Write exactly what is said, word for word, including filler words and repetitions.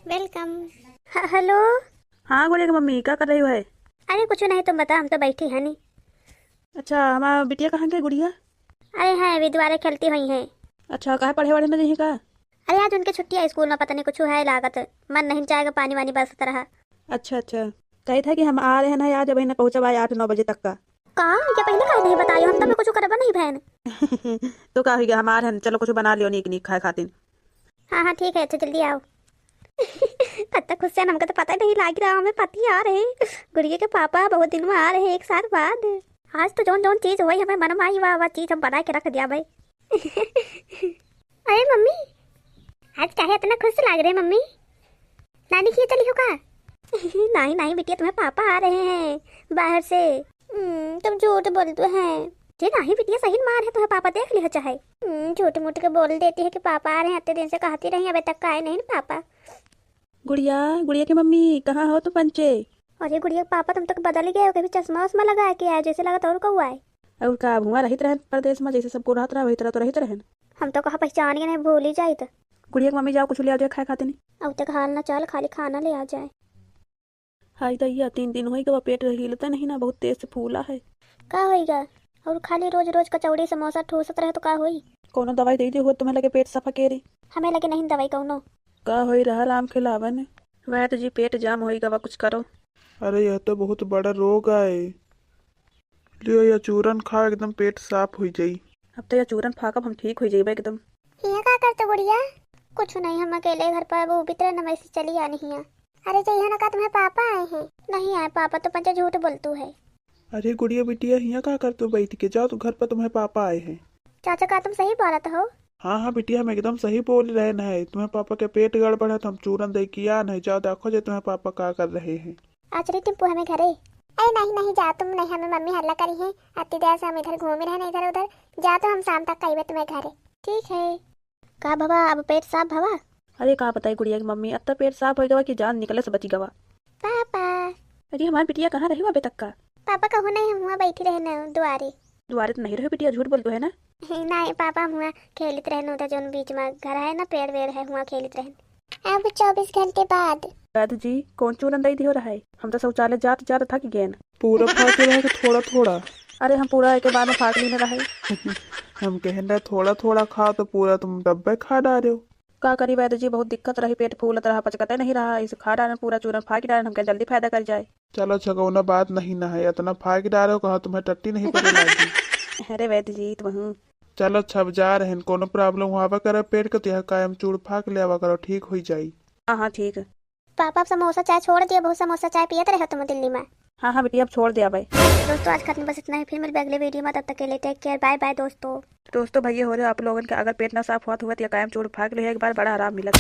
Welcome। ह-, hello। हाँ, गुड़िया के मम्मी, का कर रही हो है? अरे, कुछ नहीं, तुम बताओ, हम तो बैठी है नी। अच्छा, हमार बिटिया कहाँ गई गुड़िया? अरे, है, अभी दुआरे खेलती हुई है। अच्छा, काहे पढ़े वढ़े न रही का? अरे, आज उनके छुट्टी है स्कूल में, पता नहीं कुछ है लागत, मन नहीं जाएगा, पानी वानी बरसत रहा। अच्छा, अच्छा, कही था कि हम आ रहे हैं ना, आज अभी न पहुँचब, आए आठ नौ बजे तक का। का? ये पहले काहे नहीं बतायो? हम तो कुछ करबा नहीं बहन। तो का हो गया, हमार हन, चलो कुछ बना लियो नीक नीक खाए खातिर। हाँ, हाँ, ठीक है, अच्छा जल्दी आओ। पत्ता खुश से हमका तो पता ही नहीं लाग रहा, हमें पति आ रहे, गुड़िया के पापा बहुत दिन में आ रहे एक साल बाद। आज तो जौन जौन चीज होई हमें मन में आई, वाह वाह चीज हम बना के रख दिया भाई। अरे मम्मी, आज काहे इतना खुश लाग रहे मम्मी? नानी के चली हो का? नहीं, नहीं बिटिया, तुम्हें पापा आ रहे हैं बाहर से। हम्म, तुम झूठ बोलते हैं। जी नहीं बिटिया, सही मार है, तुम्हें पापा देख लिया चाहे। हम्म, झूठ मूठ के बोल देती है कि पापा आ रहे हैं, इतने दिन से कहती रही, अबे तक आए नहीं ना पापा। गुड़िया, गुड़िया के मम्मी, कहाँ हो तुम पंचे? अरे गुड़िया के पापा, तुम तो बदल गए हो, कभी चश्मा वश्मा लगा के आए, जैसे लगा तो और कौआ है। और का, अब हुआँ रहित रहन परदेस में, जैसे सबको रहत रहा, वही तरह तो रहित रहन। हम तो कहा पहचान गए नहीं, भूल ही जाइत। गुड़िया के मम्मी, जाओ कुछ ले आ जाए खाए खातिर। अब तक हाल ना चाल, खाली खाना ले आ जाए। हाय दैया, तीन दिन होई गवा, पेट हिलते नहीं ना, बहुत तेज से फूला है। का होई गा? और खाली रोज रोज कचौड़ी समोसा ठूसत रहे तो का होई? कोनो दवाई दे दे हो, तुम्हें लगे पेट सफा केरी। हमें लगे नहीं दवाई कौनो। का होई रहा राम खिलावन? वैद जी, पेट जाम होई गवा, कुछ करो। अरे, यह तो बहुत बड़ा रोग आए। लियो, यह चूरन खाओ, एकदम पेट साफ होई जाई। अब तो यह चूरन फाकब हम, ठीक होई जाइबे एकदम। हिया का करते गुड़िया? कुछ नहीं, हम अकेले घर पर वो बितरे न, मैं से चली आनी हिया। अरे जइहा ना, का तुम्हें पापा आए हैं? नहीं आए पापा, तो पंचे झूठ बोलतू है। अरे गुड़िया बिटिया, हिया का करतू बैठ के? जाओ तो घर पर, तुम्हें पापा आए हैं। चाचा, का तुम सही बोलत हो? हाँ, हाँ बिटिया, हम एकदम सही बोल रहे हैं। तुम्हें पापा के पेट गड़बड़ है तो हम चूरन दे किया नहीं। जाओ देखो जे तुम्हें पापा का कर रहे हैं। आ चली टिम्पू हमें घरे। ए नहीं, नहीं, जाओ तुम, नहीं हमें मम्मी हल्ला करी है। अति देर से हम इधर घूमी रहे ना इधर उधर। जाओ तो हम शाम तक कइबे तुम्हें घरे। ठीक है। का भवा, अब पेट साफ भवा? अरे का बताई गुड़िया की मम्मी, अब तो पेट साफ हो गवा कि जान निकले से बची गवा। पापा। अरे हमार बिटिया, कहाँ रही अबे तक का? पापा कहूँ नहीं, हम हुआँ बैठी रहे न दुआरे। दुआरे तो नहीं रहे बिटिया, झूठ बोलतू है ना? नहीं पापा, हम हुआँ खेलित रहे न, उधर जौन बीच में घर है ना, पेड़ वेड़ है, हुआँ खेलित रहे। अब चौबीस घंटे बाद। दादू जी, कौन चूरन दई दियो रहा है? हम तो शौचालय जात जात थक गए न। पूरा फाके रहा कि थोड़ा थोड़ा? अरे हम पूरा एक बार में फाक लेने रहे। हम कहन रहे थोड़ा थोड़ा खा, तो पूरा तुम डब्बे खा डारे हो। का करी वैद्य जी, बहुत दिक्कत रही, पेट फूलत रहा, पचकते नहीं रहा, इसे खा डारन, पूरा चूरन फाक डारन, हमके जल्दी फायदा कर जाए। चलो अच्छा, कौनो बात नहीं ना है, इतना फाक डारे हो, कहा तुम्हें टट्टी नहीं पड़े लागी। अरे वैद्य जी, तुम चलो अच्छा, अब जा रहे हैं, कौनो problem हुआ करे पेट के, तो यह कायम चूड़ फाक ले आवा करो, ठीक होई जाई। हाँ, हाँ, ठीक। पापा, अब समोसा चाय छोड़ दिया, बहुत समोसा चाय पियत रहे हो तुम दिल्ली में। हाँ, हाँ, बिटिया, अब छोड़ दिया भाई। दोस्तों, आज खातिर बस इतना ही, फिर मिलबे अगले video में, तब तक के लिए take care, bye bye दोस्तों। दोस्तों, भैया हो रहे आप लोगन के अगर पेट ना साफ हुआ तो यह कायम चूड़ फाक ले, एक बार बड़ा आराम मिलत।